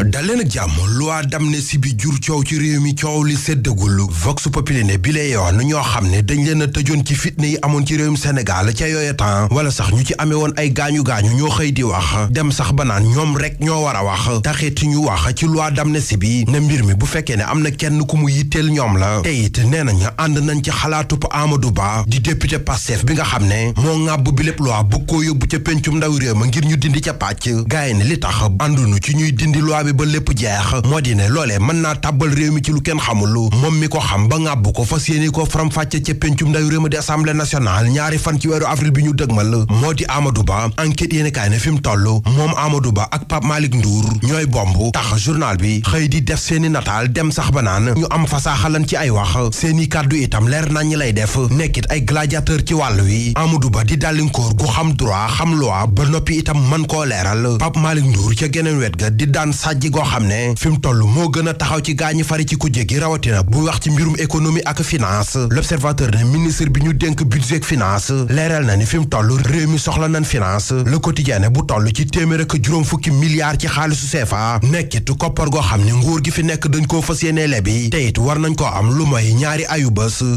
daleen ak jàmm loi d'amnistie bi jur coow ci réew mi coow li seddagul vox populi ne bi la yoon ñoo xam ne dañ leen a tëjoon ci fitna yi amoon ci réewum Sénégal ca yooya temps wala sax ñu ci amee woon ay gaañu-gaañu ñoo xëy di wax dem sax ba naan ñoom rek ñoo war a wax taxit ñu wax ci loi d'amnistie bi ne mbir mi bu fekkee ne am na kenn ku mu yitteel ñoom la te it nee nañ ànd nañ ci xalaatub Amadou Ba di député Pastef bi nga xam ne moo ŋàbb bi lépp loi bu ko yóbbu ca pencum ndaw réew ma ngir ñu dindi ca pàcc gaay ne li tax àndunu ci ñuy dindi loi bi ba lépp jeex moo di ne loolee mën naa tàbbal réew mi ci lu kenn xamul moom mi ko xam ba ngàbb ko fas yéene ko faram-fàcce ca pencum ndaw réew ma di assemblée nationale ñaari fan ci weeru avril bi ñu dëgmal moo di Amadou Ba enquête yéene kaay ne fi mu toll moom Amadou Ba ak Pape Malick Ndour ñooy bomb tax journal bi xëy di def seeni nataal dem sax ba naan ñu am fasaaxalan ci ay wax seeni kàddu itam leer nañ ñi lay def nekkit ay gladiateur ci wàll wi Amadou Ba di dàllinkoor gu xam droit xam loi ba noppi itam mën koo leeral Pape Malick Ndour ca geneen wet ga di daan sàjji goo xam ne fi mu toll moo gën a taxaw ci gaañi fari ci kujje gi rawatina bu wax ci mbirum économie ak finance l'observateur ne ministre bi ñu dénk budget ak finance leeral na ni fi mu toll réew mi soxla nañ finance le quotidien ne bu toll ci téeméer ak juróom fukki milliards ci xaalisu CFA nekkit koppar goo xam ne nguur gi fi nekk dañ koo fas yéene lebi te it war nañ koo am lu may ñaari ayu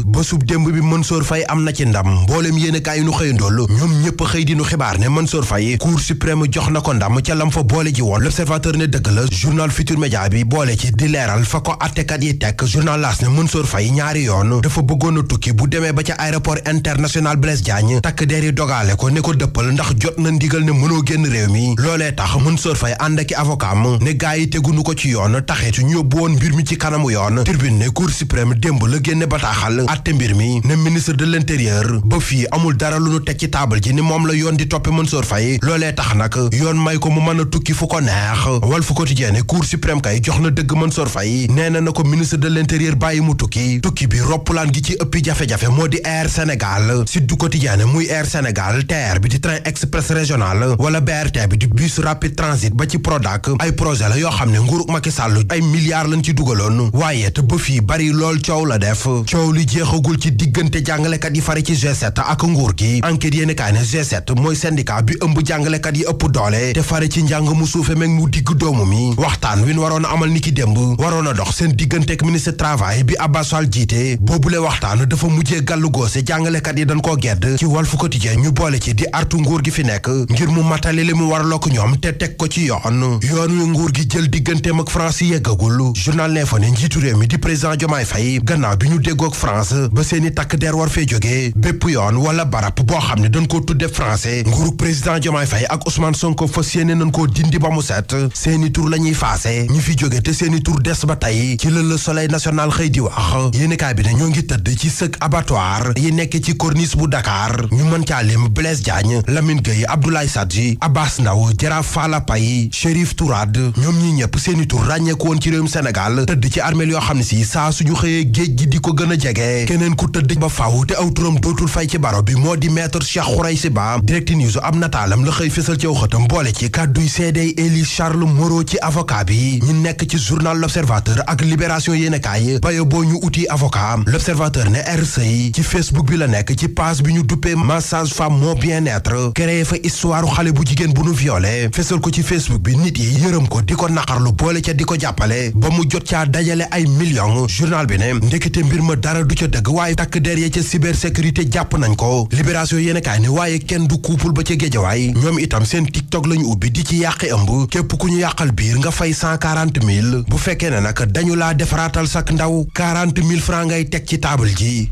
bésub démb bi Mansour Faye am na ci ndam mboolem yéen kaay nu xëyandool ñoom ñëpp xëy di nu xibaar ne Mansour Faye cour suprême jox na ko ndam ca lam fa boole ji woon l'observateur ne dëgg la journal Futurs Médias bi boole ci di leeral fa ko attekat yi tekk journal L'As ne Mansour Faye ñaari yoon dafa bëggoon a tukki bu demee ba ca aéroport international Blaise Diagne takk der yi dogaale ko ne ko dëppal ndax jot na ndigal ne mënoo génn réew mi loolee tax Mansour Faye ànd ak avocat am ne gaa yi tegunu ko ci yoon taxit ñu yóbbu woon mbir mi ci kanamu yoon Tribune ne cour suprême démb la génne bataaxal atte mbir mi ne ministre de l'intérieur ba fii amul dara lu nu teg ci taabal ji ni moom la yoon di toppe Mansour Faye loolee tax nag yoon may ko mu mën a tukki fu ko neex Walf Quotidien ne cour suprême kay jox na dëgg Mansour Faye nee na ko ministre de l'intérieur bàyyi mu tukki bi roppalaan gi ci ëppi jafe-jafe moo di Air Sénégal Sud Quotidien muy Air Sénégal TER bi di train express régional wala BRT bi di bus rapide transit ba ci Prodac ay projet la yoo xam ne nguurug Macky Sall ay milliards lañ ci dugaloon waaye te ba fii bari lool coow la def coow li jeexagul ci diggante jàngalekat yi fari ci G7 ak nguur gi enquête yéeni kaay ne G7 mooy syndicat bi ëmb jàngalekat yi ëpp doole te fari ci njàng mu suufe meeg mu digg doomu mi waxtaan wi waroon a amal niki démb waroon a dox seen digganteeg ministre travail bi Abbas Fall jiite boobule waxtaan dafa mujjee gàllu goose jàngalekat yi dañ koo gedd ci Walf Quotidien ñu boole ci di artu nguur gi fi nekk ngir mu matali li mu warloo ko ñoom te teg ko ci yoon wi nguur gi jël digganteem ak France yeggagul journal L'Info ne njiitu réew mi di président Diomaye Faye gannaaw bi ñu déggoog France ba seeni takk der war fee jógee bépp yoon wala barab boo xam ne dañ koo tudde français nguurug président Diomaye Faye ak Ousmane Sonko fas yéene nañ koo dindi ba mu set seeni tur la ñuy faase ñi fi jóge te seeni tur des ba tey ci Le Soleil national xëy di wax yéenekaay bi ne ñoo ngi tëdd ci sëg abattoir yi nekk ci corniche bu Dakar ñu mën caa lim Blaise Diagne Lamine Gueye Abdoulaye Sadji Abbas Ndao Jaraaf Falla Paye Chérif Tourade ñoom ñi ñëpp seeni tur ràññeeku woon ci réewum Sénégal tëdd ci armeel yoo xam ne si saa suñu xëyee géej gi di ko gën a jege keneen ku tëdd ba faaw te aw turam dootul fay ci baro bi moo di maître Cheikh Khouraïssi Ba Direct News am nataalam la xëy fësal ci xëtam boole ci kàdduy seedey Élise Charles Moreau ci avocat bi ñu nekk ci journal L'Observateur ak Libération yéenekaay bayo boo ñu uti avocat L'Observateur ne RCI ci Facebook bi la nekk ci page bi ñu duppee massage femme mon bien-être créé fa histoire xale bu jigéen bu nu violé fesal ko ci Facebook bi nit yi yërëm ko di ko naqarlu boole ca di ko jàppale ba mu jot caa dajale ay millions journal bi ne ndekete mbir ma dara du ca dëgg waaye takk der ya ca cybersécurité jàpp nañ ko Libération yéenekaay ne waaye kenn du couple ba ca Géejawaay ñoom itam seen TikTok lañu ubbi di ci yàqi ëmb képp ku ñu yàqal biir nga fay 140 000 bu fekkee ne nag dañu laa defaraatal sak ndaw 40 000 francs ngay teg ci taabal ji